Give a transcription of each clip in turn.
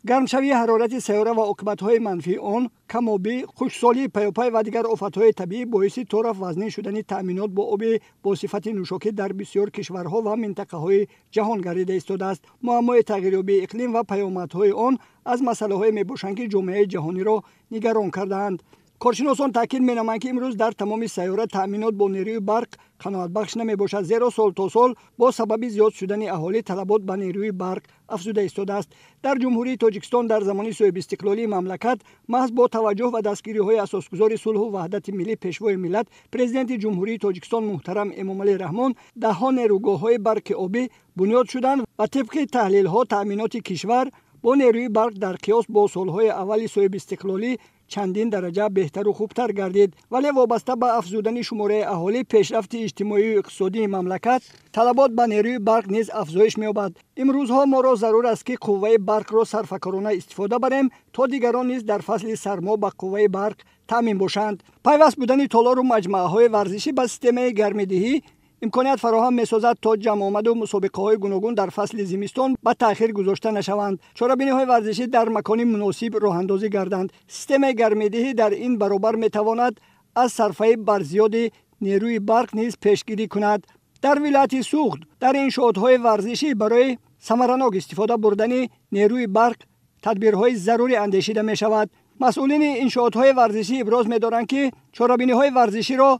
Гармшавии ҳарорати сайёра ва оқибатҳои манфии он, камобӣ, хушксолии паёпай ва дигар офатҳои табиӣ боиси торафт вазнин шудани таъминот бо оби бо сифати нӯшокӣ дар бисёр кишварҳо ва минтақаҳои ҷаҳон гардида истодааст. Муаммои тағйирёбии иқлим ва паёмадҳои он аз масъалаҳое мебошанд, ки ҷомеаи ҷаҳониро нигарон кардаанд. Коршиносон таъкид менамоянд, ки имрӯз дар тамоми сайёра таъминот бо нерӯи барқ қаноатбахш намебошад, зеро сол то сол бо сабаби зиёд шудани аҳолӣ талабот ба нерӯи барқ афзуда истодааст. Дар Ҷумҳурии Тоҷикистон дар замони соҳибистиқлолии мамлакат маҳз бо таваҷҷӯҳ ба дастгириҳои асосгузори сулҳу ваҳдати миллӣ, Пешвои миллат, Президенти Ҷумҳурии Тоҷикистон муҳтарам Эмомалӣ Раҳмон даҳҳо нерӯгоҳҳои барқи обӣ бунёд шуданд ва тибқи таҳлилҳо таъминоти кишвар бо нерӯи барқ дар қиёс бо солҳои аввали соҳибистиқлолӣ чандин дараҷа беҳтару хубтар гардид. Вале вобаста ба афзудани шумораи аҳолӣ, пешрафти иҷтимоию иқтисодии мамлакат, талабот ба нерӯи барқ низ афзоиш меёбад. Имрӯзҳо моро зарур аст, ки қувваи барқро сарфакорона истифода барем, то дигарон низ дар фасли сармо ба қувваи барқ таъмин бошанд. Пайваст будани толору маҷмӯаҳои варзишӣ ба системаи гармидиҳӣ имконият фароҳам месозад, то ҷамъомаду мусобиқаҳои гуногун дар фасли зимистон ба таъхир гузошта нашаванд, чорабиниҳои варзишӣ дар макони муносиб роҳандозӣ гарданд. Системаи гармидиҳӣ дар ин баробар метавонад аз сарфаи барзиёди нерӯи барқ низ пешгирӣ кунад. Дар вилояти Суғд дар иншоотҳои варзишӣ барои самаранок истифода бурдани нерӯи барқ тадбирҳои зарурӣ андешида мешавад. Масъулини иншоотҳои варзишӣ иброз медоранд, ки чорабиниҳои варзиширо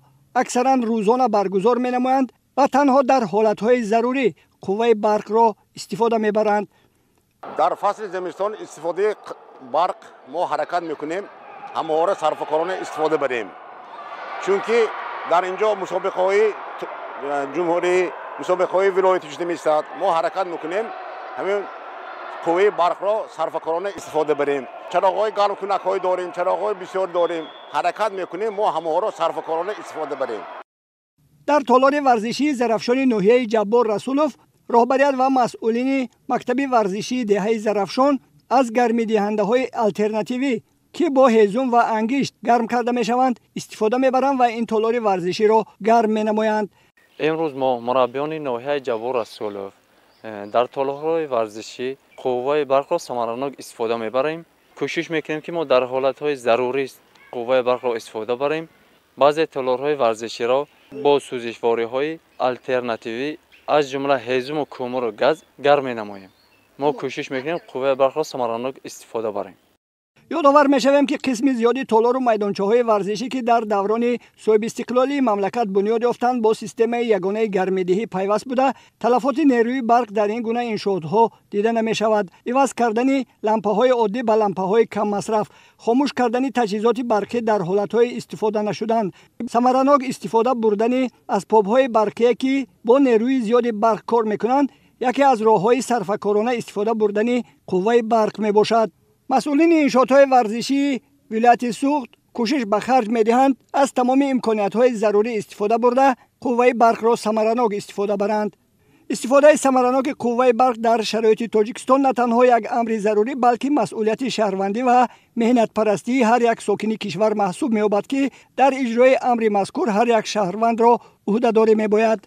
аксаран рӯзона баргузор менамоянд ва танҳо дар ҳолатҳои зарурӣ қувваи барқро истифода мебаранд. Дар фасли зимистон истифодаи барқ мо ҳаракат мекунем ҳамаҳоро сарфакорона истифода барем, чунки дар ин ҷо мусобиқаҳои ҷумҳурӣ, мусобиқаҳои вилоятӣ шуда меистад. Мо ҳаракат мекунем ҳамин қувваи барқро сарфакорона истифода барем. Чароғҳои гармкунакҳои дорем, чароғҳои бисёр дорем, ҳаракат мекунем мо ҳамаҳоро сарфакорона истифода барем. Дар толори варзишии Зарафшони ноҳияи Ҷаббор Расулов роҳбарият ва масъулини мактаби варзишии деҳаи Зарафшон аз гармидиҳандаҳои алтернативӣ, ки бо ҳезум ва ангишт гарм карда мешаванд, истифода мебаранд ва ин толори варзиширо гарм менамоянд. Имрӯз мо, мураббиёни ноҳияи Ҷаббор Расулов, дар толорҳои варзишӣ қувваи барқро самаранок истифода мебарем. Кӯшиш мекунем, ки мо дар ҳолатҳои зарурӣ қувваи барқро истифода барем. Баъзе толорҳои варзиширо бо сӯзишвориҳои алтернативӣ, аз ҷумла ҳезуму кӯмуру газ, гарм менамоем. Мо кӯшиш мекунем қувваи барқро самаранок истифода барем. Ёдовар мешавем, ки қисми зиёди толору майдончаҳои варзишӣ, ки дар даврони соҳибистиқлолии мамлакат бунёд ёфтанд, бо системаи ягонаи гармидиҳӣ пайваст буда, талафоти нерӯи барқ дар ин гуна иншоотҳо дида намешавад. Иваз кардани лампаҳои оддӣ ба лампаҳои каммасраф, хомӯш кардани таҷҳизоти барқӣ дар ҳолатҳои истифода нашудан, самаранок истифода бурдани асбобҳои барқие, ки бо нерӯи зиёди барқ кор мекунанд, яке аз роҳҳои сарфакорона истифода бурдани қувваи барқ мебошад. Масъулини иншоотҳои варзишии вилояти Суғд кӯшиш ба харҷ медиҳанд аз тамоми имкониятҳои зарурӣ истифода бурда, қувваи барқро самаранок истифода баранд. Истифодаи самараноки қувваи барқ дар шароити Тоҷикистон на танҳо як амри зарурӣ, балки масъулияти шаҳрвандӣ ва меҳнатпарастии ҳар як сокини кишвар маҳсуб меёбад, ки дар иҷрои амри мазкур ҳар як шаҳрвандро ӯҳдадорӣ мебояд.